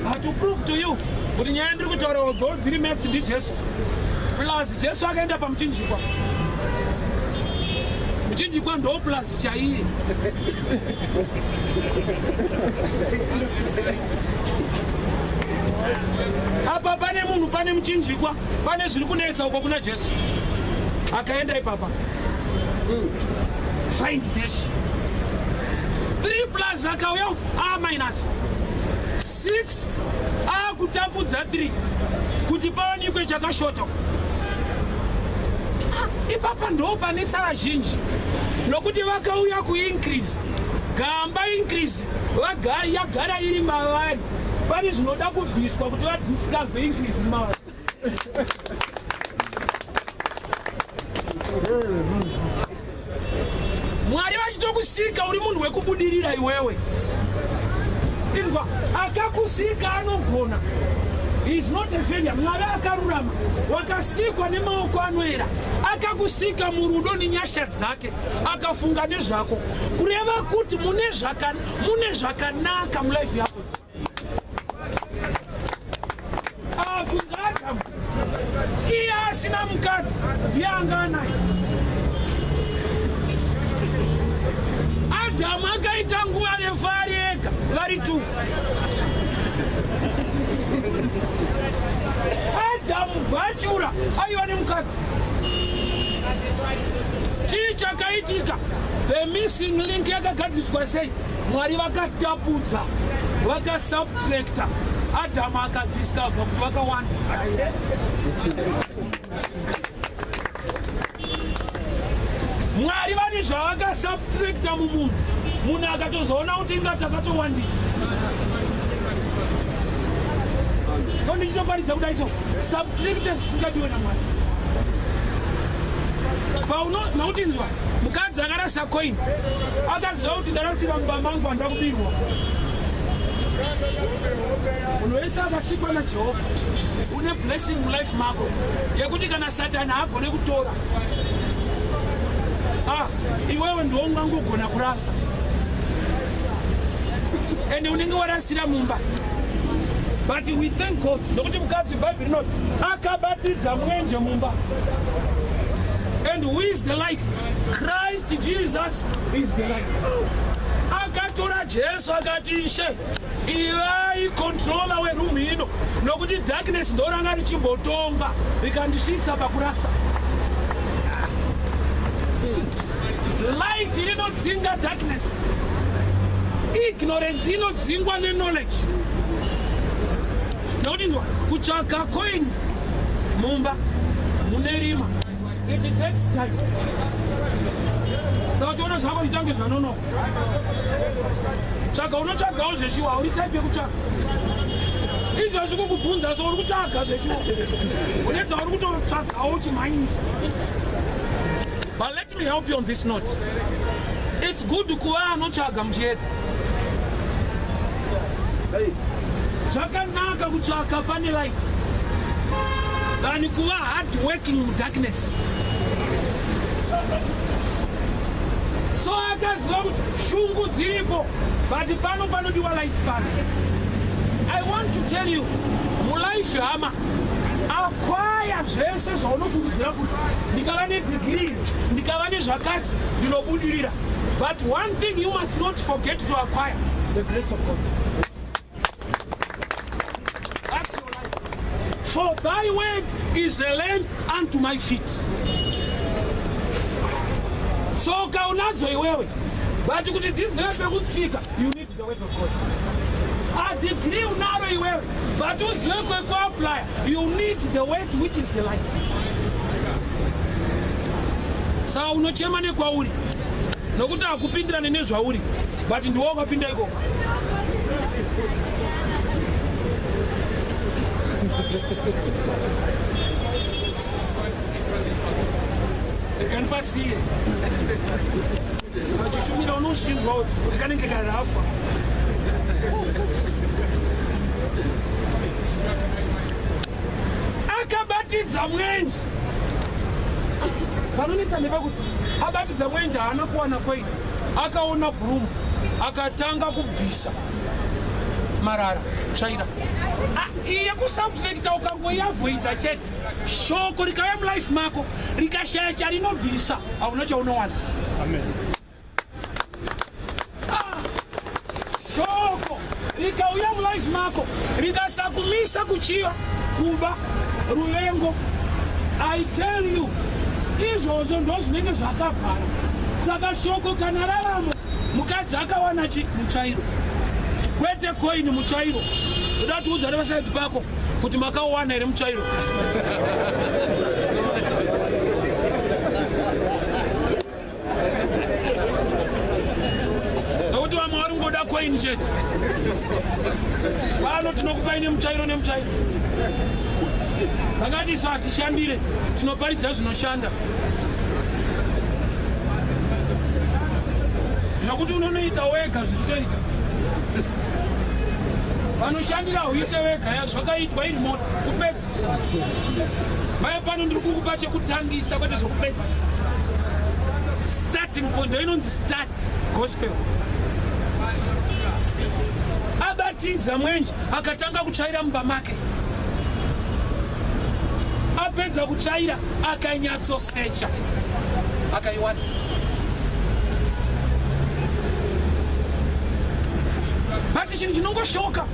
But to prove to you kuti nyaya ndiri kutaura, although dziri maths, ndiJesu. Plus Jesu akaenda pamuchinjikwa. Muchinjikwa ndo plus chaiye. Apa pane munhu, pane muchinjikwa, pane zviri kunetsa uko kuna Jesu. Akaenda ipapa, find dash. 3 plus akauya a minus 6, akutapudza 3 kuti pawanikwe chakashota. Ipapa ndo pane tsara zhinji, nokuti vakauya kuincrease gamba. Increase yagara iri mavari. Pane zvinoda kubviswa kuti vadiscover increase mavari. Mwari vachitokusika uri munhu wekubudirira iwewe. Inzwa, akakusika anogona, is not a failure. Mwari akarurama, wakasikwa nemaoko anoera, akakusika murudo nenyasha dzake, akafunga nezvako, kureva kuti mune zvakanaka mulife yako. Abvunza Adamu, iye asina mukadzi, ndiye anga anaye. Adhamu akaita nguva refu ari ega, vari two. Adhamu bachelor aiva nemukadzi. Chii chakaitika? The missing link yakagadziriswa sei? Mwari vakatapudza, vakasubtracta. Adhamu akadiscover kuti vakawanda. Mwari vane zvavakasubtracta mumunhu, munhu akatozoona kuti inga takatowandisa. So ndichitoparidza kudai, so subtracta zvisingadiwe naMwari. Pauno nokuti nzwa, mukadzi akarasa coin akaziva kuti ndarasira mumba mangu, handa kubirwa. Munhu wese akasikwa naJehovha une blessing mulife mako yekuti kana Satani haagone kutora. Ah, iwewe ndiwo ungangogona kurasa, ende unenge warasira mumba. But we thank God nokuti mukadzi, Bhaibheri rinoti akabatidza mwenje mumba. And who is the light? Christ Jesus is the light. Akatora Jesu akati, Ishe, ivai controller weroom ino, nokuti darkness ndoranga richimbotonga rikandisvitsa pakurasa. Light rinodzinga darkness. Ignorance inodzingwa neknowledge. Nokuti nzwa, kutsvaka coin mumba mune rima, it takes time. Saka tiona zvako zvitange zvanonoka. Tsvaga, unotsvagawo zveshuwa, uri type yekutsvaga izvozvi kukubvunza, so uri kutsvaga zveshuwa, une dzauri kutotsvagawo uchimhanyisa. But let me help you on this note. It's good kuva anotsvaga muchiedza. Zvakanaka kutsvaka pane light than kuva hard working mudarkness. So akaziva kuti shungu dziripo, but pano panodiwa light pano. I want to tell you, mulife, hama, acquire zvese zvaunofungidzira kuti ndikava nedegree, ndikava nezvakati, ndinobudirira, but one thing you must not forget to acquire: the grace of God. That's your life. For thy word is a lamp unto my feet. Tsoka unadzo iwewe, but kuti dzizive pekutsika, you need the word of God. A degree unaro iwewe, but uzive kwekuapply, you need the word, which is the light. Saka unochema nekwauri nokuti hakupindirane nezvauri, but ndiwo wakapinda ikoko. Rega ndipasiye vachishumira. Unosvinzwa kuti kanenge karafa. Akabatidza mwenje. Panonetsa ndepekuti abatidza mwenje, haana kuwana coin. Akaona broom, akatanga kubvisa marara, tsvaira. Iye kusubjecta ukangoiavoida chete. Shoko rikauya mulife mako, rikashaya charinobvisa, hauna chaunowana. Ah, shoko rikauya mulife mako, rikasakumisa kuchiva, kuba, ruvengo, I tell you, izvozvo ndo zvinenge zvakavhara. Saka shoko kana raramo, mukadzi akawana chi mutsvairo, kwete coin, mutsvairo. Toda tiudza nevaside pako kuti makauwana here mutsvairo. Nokuti vamwe vari kungoda coin chete. Pano tinokupai nemutsvairo, nemutsvairo. Pakati isu hatishandire, tinoparidza zvinoshanda, nokuti unonoita wega zvichitoita. Vanoshandira huite wega, ya zvakaitwa iri moto kupedzisa. Mai, pano ndiri kukupa chekutangisa, kwete zvokupedzisa. Starting point inonzi start gospel. Abatidza mwenje, akatanga kutsvaira mumba make. Apedza kutsvaira, akanyatsosecha, akaiwana. But chinhu chinongoshoka,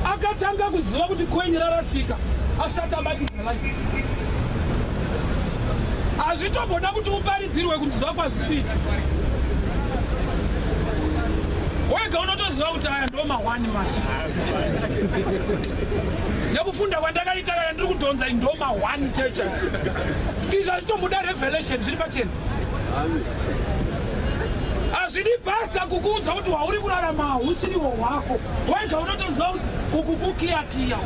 akatanga kuziva kuti coin rarasika asati abatidza light. Hazvitomboda kuti uparidzirwe kuti zvako hazvisi. Wega unotoziva kuti aya ndo ma1 manje. Nekufunda kwandakaita, kana ndiri kudhonza, ndo ma1 cheche. Izvi hazvitomboda revelation, zviri pachena. Hazvidi pasta kukuudza kuti wauri kurarama hausiriwo hwako. Wega unotoziva kuti uku kukiyakiya.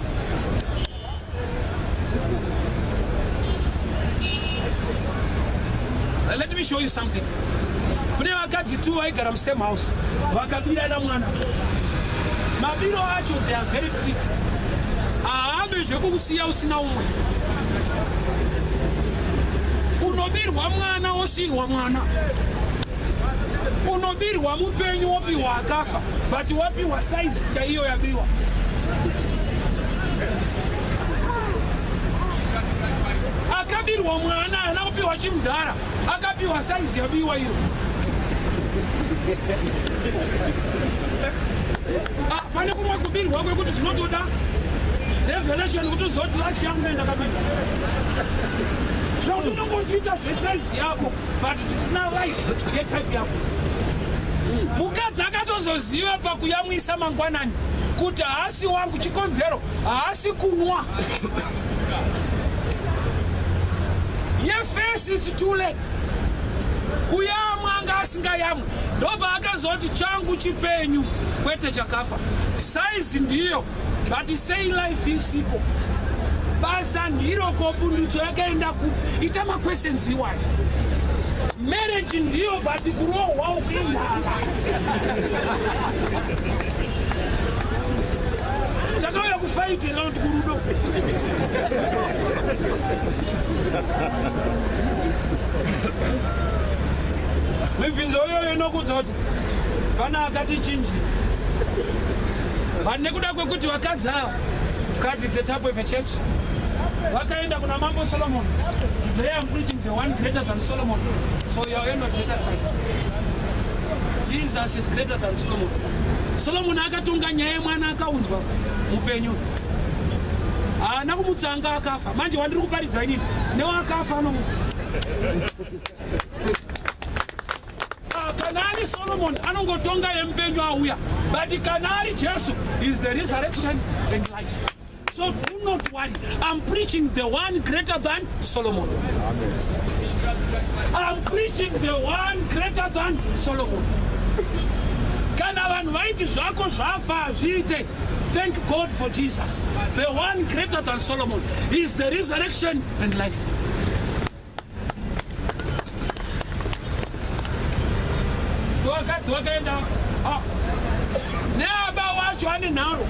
Let me show you something. Kune vakadzi two vaigara musame house, vakabirana mwana. Mabiro acho, they are very tricky. Ahambe zvekukusiya usina umwe. Unobirwa mwana, wosirwa mwana. Unobirwa mupenyu, wopiwa akafa, but wapiwa saizi chaiyo yabiwa. Akabirwa mwana haana kupiwa chimudhara, akapiwa saizi yabiwa iyo. Ah, pane kumwe kubirwa kwekuti zvinotoda revelation kuti uzoti life yangu nei ndakabirwa. Zvekuti unenge uchiita zvesaizi yako but zvisina life yetype yako. Mukadzi akatozoziva pakuyamwisa mangwanani kuti haasi wangu, chikonzero haasi kunwa yefesi. It's too late kuyamwa, anga asingayamwi. Ndobva akazoti changu chipenyu kwete chakafa. Saizi ndiyo, but sei life isipo? Basa ndiro, ko pundutso yakaenda kupi? Ita maquestions iwayo. Marriage ndiyo, but kurohwa ukuinhara. Takauya kufight kana kuti kurudo? Mibvinzo iyoyo inokudza kuti pana akati chinji vanhu nekuda kwekuti vakadzi ava, mukadzi dzetap of a church, vakaenda kuna Mambo Solomon. Today I'm preaching the one greater than Solomon, so you are on the greater side. Jesus is greater than Solomon. Solomon akatonga nyaya yemwana akaunzwa mupenyu, haana kumutsanga akafa. Manje wandiri kuparidza inini newakafa anomuka. Ah, kana ari Solomon anongotonga yemupenyu auya, but kana ari Jesu is the resurrection and life. So do not worry, I'm preaching the one greater than Solomon. I'm preaching the one greater than Solomon. Kana vanhu vaiti zvako zvafa, hazviite, thank God for Jesus, the one greater than Solomon. He is the resurrection and life. So vakadzi vakaenda, ah, neaba wacho ane nharo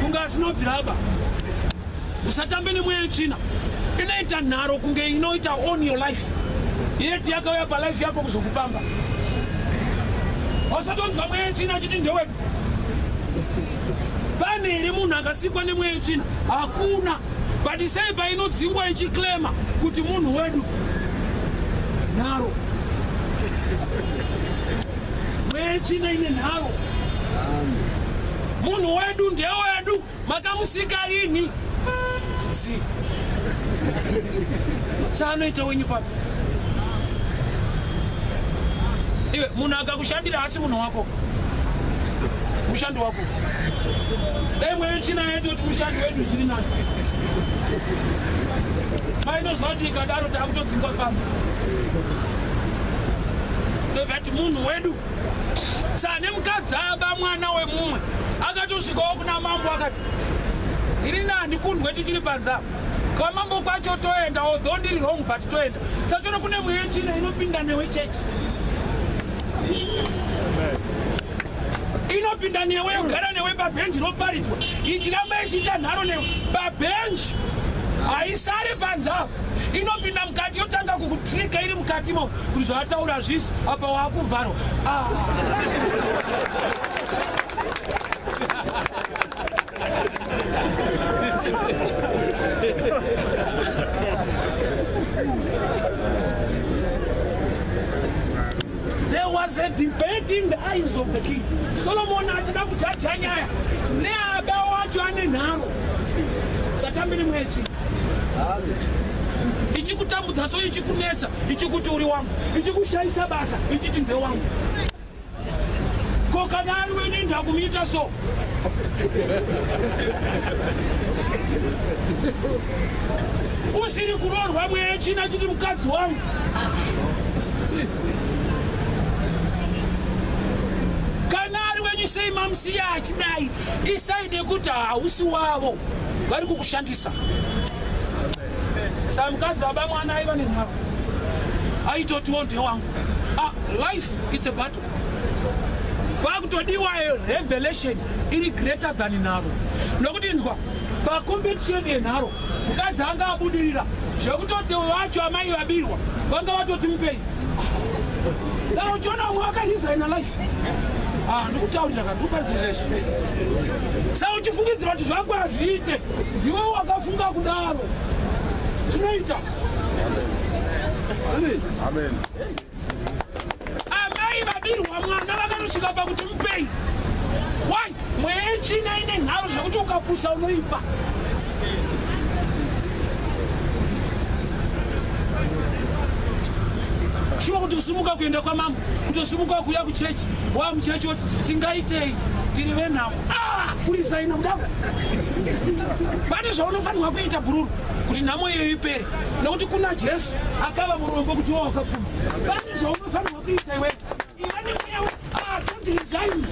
kunge asinobvira aba. Usatambe nemweya yetsvina, inoita nharo kunge inoita on your life, yeti yakauya palife yako kuzokupamba. Wasatonzwa mweya yetsvina achiti ndewedu. Pane here munhu akasikwa nemweya yetsvina? Hakuna. But sei painodzingwa ichiclaima kuti munhu wedu? Nharo. Mweya yetsvina ine nharo. Munhu wedu ndewedu, makamusika ini si saanoita wenyu papi? Iwe, munhu akakushandira asi munhu wako, mushandi wako. Dai mweya yetsvina yedu kuti mushandi wedu zviri nani. Mainozoti ikadaro takutodzingwa fasa ndobvati munhu wedu. Sane mukadzi aba mwana wemumwe akatosvikawo kuna mambo akati iri nani kundwe tichiri panze apa. Kwamambo kwacho toenda, although ndiri wrong, but toenda. Satono kune mweya yetsvina inopinda newe chechi, inopinda newe, yogara newe pabhenji roparidzwa, ichiramba ichiita nharo newe pabhenji. Haisari panze apo, inopinda mukati yotanga kukutrika iri mukatimo kuti zvavataura zvisi apa waakuvharwa. Ah. There was a debate in the eyes of the king. Solomon achida kujaja nyaya neaba wacho ane nharo. Satambiri mwechi ichikutambudza, so ichikunetsa, ichikuti uri wangu, ichikushayisa basa, ichiti ndewangu. Ko kana ari wenyu ndakumuita so usiri kuroorwa, mweya yetsvina chiti mukadzi wangu. Kana ari wenyu sei mamusiya achidai? Isai nekuti hausi wavo, vari kukushandisa. Samukadzi aba mwana aiva nenharo, aitotiwo ndewangu. Ah, life, it's a battle. Kwakutodiwa revelation iri greater than nharo, nokuti nzwa, pacompetition yenharo mukadzi anga abudirira zvekutoti vacho amai vabirwa vanga vatoti mupei. Saka uchiona umwe wakaresigna life. Ah, ndikutaurira ka, ndikuparidza chaizvo. Saka uchifungidzira kuti zvako hazviite, ndiwe wakafunga kudaro, zvinoita. Amen. Amai. Abirwa mwana vakanosvika pakuti mupei. Why? Mweya yetsvina ine nharo zvekuti ukapusa unoipa. Shuwa kuti kusimuka kuenda kwamambo, kutosimuka kuuya kuchechi, wa muchechi woti tingaitei tiri venhamo. Ah, kurisaina kudako. Pane zvaunofanirwa kuita bhururu kuti nhamo iyoyo ipere, nokuti kuna Jesu akava murombo kuti wa wakapfuma. Pane zvaunofanirwa kuita iwewe. Iva nemweya, ah, don't resign.